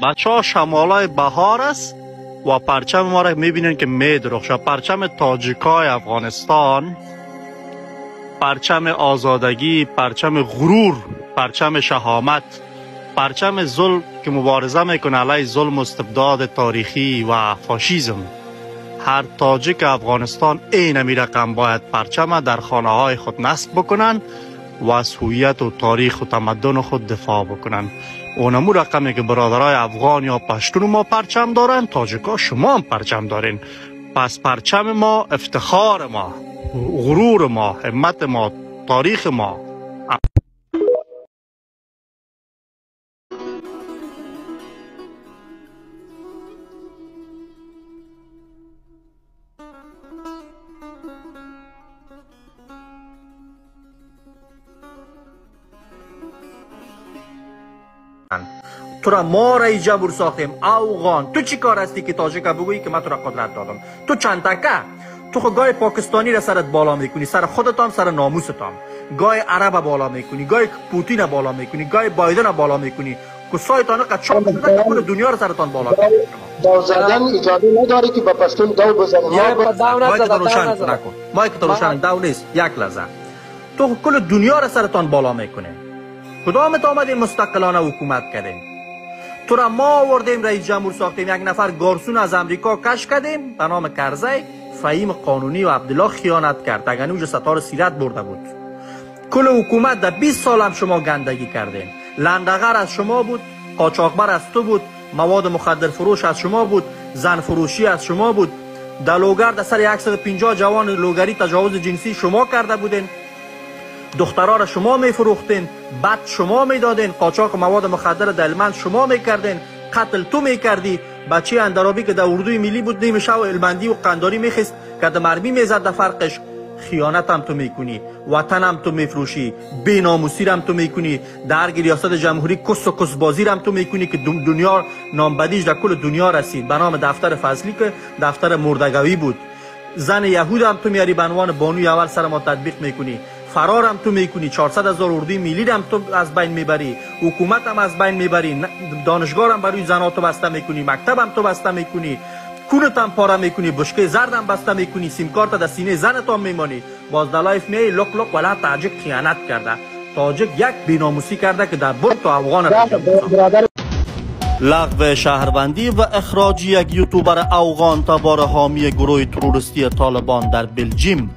بچه ها شمالای بهار است و پرچم ما را میبینن که میدرخشه. پرچم تاجیکای افغانستان، پرچم آزادگی، پرچم غرور، پرچم شهامت، پرچم ظلم که مبارزه میکنه علیه ظلم و استبداد تاریخی و فاشیزم. هر تاجیک افغانستان این رقم باید پرچم در خانه های خود نصب بکنن و از هویت و تاریخ و تمدن خود دفاع بکنن. اونمو رقمی که برادرای افغان یا پشتون ما پرچم دارن، تاجیکا شما هم پرچم دارین. پس پرچم ما افتخار ما، غرور ما، همت ما، تاریخ ما. تو را ما رئیس جمهور ساختیم افغان. تو چی کار هستی که تاجیک بگویی که من تو را قدرت دادم؟ تو چند تکه تو خو گای پاکستانی را سرت بالا میکنی، سر خودتان، سر ناموستان. گای عرب بالا میکنی، گای پوتین بالا میکنی، گای بایدن بالا میکنی. کسایتان قد چاپ شده که کل دنیا را سرتان بالا میکنی. داو زدن اجازه نداری که با پشتون داو بزنی. مایک روشن نکن، مایک روشن داو نیست. یک لحظه، تو کل دنیا را سرتان بالا میکنی. کدامت آمدین مستقلانه حکومت کردین؟ تو را ما آوردیم رئیس جمهور ساختیم. یک نفر گارسون از امریکا کش کردیم به نام کرزی، فهیم قانونی و عبدالله خیانت کرد، اگر اونجا ستار سیرت برده بود. کل حکومت در 20 سال هم شما گندگی کردین. لندغر از شما بود، قاچاقبر از تو بود، مواد مخدر فروش از شما بود، زن فروشی از شما بود، در لوگر در سر 150 جوان لوگری تجاوز جنسی شما کرده بودین، دخترها را شما میفروختین، بد شما میدادین، قاچاق مواد مخدر دلمند شما میکردین، قتل تو میکردی. بچه اندرابی که در اردوی ملی بود نیمه شب المندی و قنداری میخست که در مرمی میزد در فرقش. خیانت هم تو میکنی، وطن هم تو میفروشی، بیناموسی هم تو میکنی، در ریاست جمهوری کس و کس بازی هم تو میکنی که دنیا نامبدیش در کل دنیا رسید به نام دفتر فضلی که دفتر مردگوی بود. زن یهود هم تو میاری به عنوان بانوی اول سر ما تطبیق میکنی. فرار هم تو میکنی، 400,000 اردوی ملی هم تو از بین میبری، حکومت هم از بین میبری، دانشگاه هم برای زنها تو بسته میکنی، مکتب هم تو بسته میکنی، کونت هم پاره میکنی، بشکه زرد هم بسته میکنی، سیم کارت در سینه زنت هم میمانی. باز در live میای لک لک ولا تاجک خیانت کرده، تاجک یک بیناموسی کرده که در برد تو افغان. لغو شهروندی و اخراج یک یوتیوبر افغان تبار حامی گروه تروریستی طالبان در بلژیم.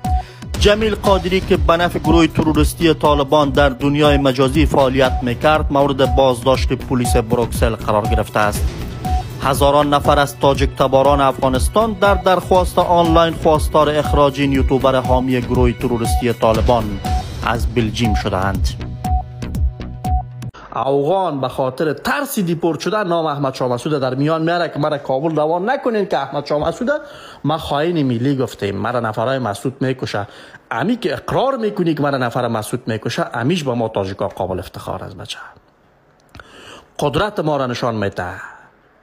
جمیل قادری که به نفع گروه تروریستی طالبان در دنیای مجازی فعالیت میکرد مورد بازداشت پلیس بروکسل قرار گرفته است. هزاران نفر از تاجیک تباران افغانستان در درخواست آنلاین خواستار اخراج این یوتیوبر حامی گروه تروریستی طالبان از بلژیم شده‌اند. افغان به خاطر ترس دیپورت شدن نام احمد شاه مسعود در میان میاره که مرا کابل روان نکنین که احمد شاه مسعود ما خائن ملی گفتیم، مرا نفرای مسعود میکشه. امی که اقرار میکنی که مرا نفر مسعود میکشه، امیش با ما تاجیکا قابل افتخار است. بچه قدرت ما را نشان میده،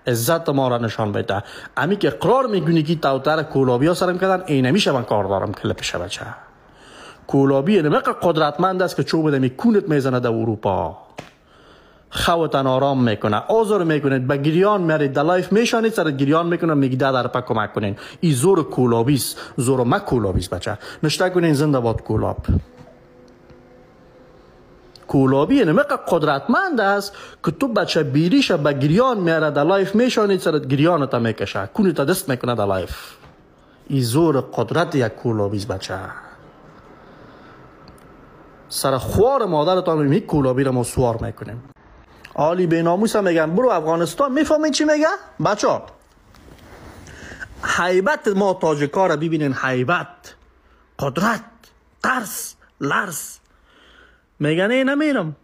عزت ما را نشان میده. امی که اقرار میکنی که توتر کولابیا سرم کردن، اینمیشه من کار دارم کلپشه. بچه کولابی نمیقه قدرتمند است که چوب دمی کونت میزنه در اروپا، خوتن آرام میکنه، آزار میکنید، به گریان میرید، در live میشانید، سر گریان میکنه، میگه در پا کمک کنین. ای زور کولابیس، زور ما کولابیس. بچه نشته کنین زنده باد کولاب. کولابی نمیقه قدرتمند است که تو بچه بیریش به گریان میره، در live میشانید، سر گریانت میکشه، کونت دست میکنه در live. ای زور قدرت یک کولابیس. بچه سر خوار مادرتان می کولابی را ما سوار میکنیم. عالی به ناموس هم میگن برو افغانستان. میفهمین چی میگه؟ بچه ها هیبت ما تاجیکا را ببینین، هیبت، قدرت، ترس، لرز. میگن ای نمیرم.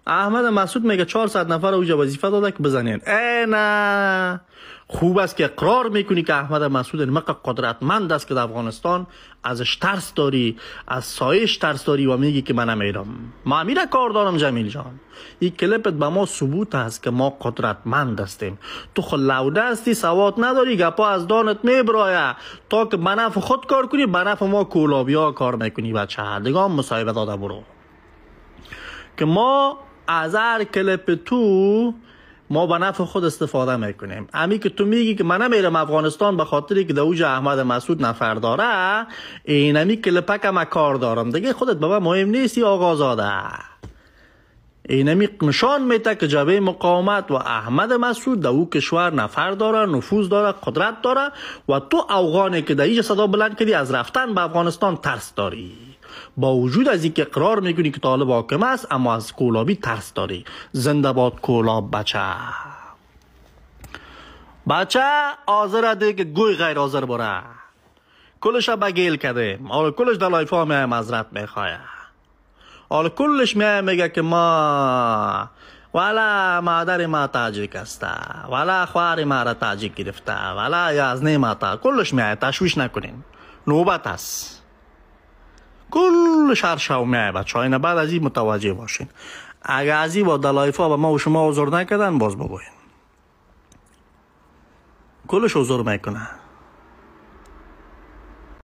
احمد مسعود میگه 400 نفر اوجا وظیفه داده که بزنین. ای نه، خوب است که اقرار میکنی که احمد مسعود مقه قدرتمند است که در افغانستان ازش ترس داری، از سایش ترس داری و میگی که من نمیرم، ما میره کار دارم. جمیل جان این کلیپت به ما ثبوت است که ما قدرتمند هستیم. تو خو لوده هستی، سواد نداری، گپا از دانت میبرایه تا که به نفع خود کار کنی، به نفع ما کولابیا کار میکنی. بچه دیگه هم مصاحبه داده برو که ما از هر کلیپ تو ما به نفع خود استفاده میکنیم. امی که تو میگی که من نمیرم افغانستان به خاطری که دوج احمد مسعود نفر داره، اینمی کلپک ما کار دارم دیگه، خودت بابا مهم نیستی آقازاده. اینمی نشان میده که جبهه مقاومت و احمد مسعود در او کشور نفر داره، نفوذ داره، قدرت داره و تو افغانی که در اینجا صدا بلند کردی از رفتن به افغانستان ترس داری. با وجود از اینکه اقرار میکنی که طالب حاکم است، اما از کولابی ترس داری. زنده باد کولاب. بچه بچه حاضر ده که گوی غیر حاضر بره، کلش بگیل کرده. حالا کلش در live ها می معذرت میخواه، حالا کلش می میگه که ما والا مادر ما تاجیک است، والا خوار ما را تاجیک گرفته، والا یازنه ما تا، کلش می تشویش نکنین، نوبت است. کلش هر شو می بچه ها، بعد از این متوجه باشین. اگه از این با در live ها به ما و شما حضور نکردن باز بگوین کلش حضور میکنه.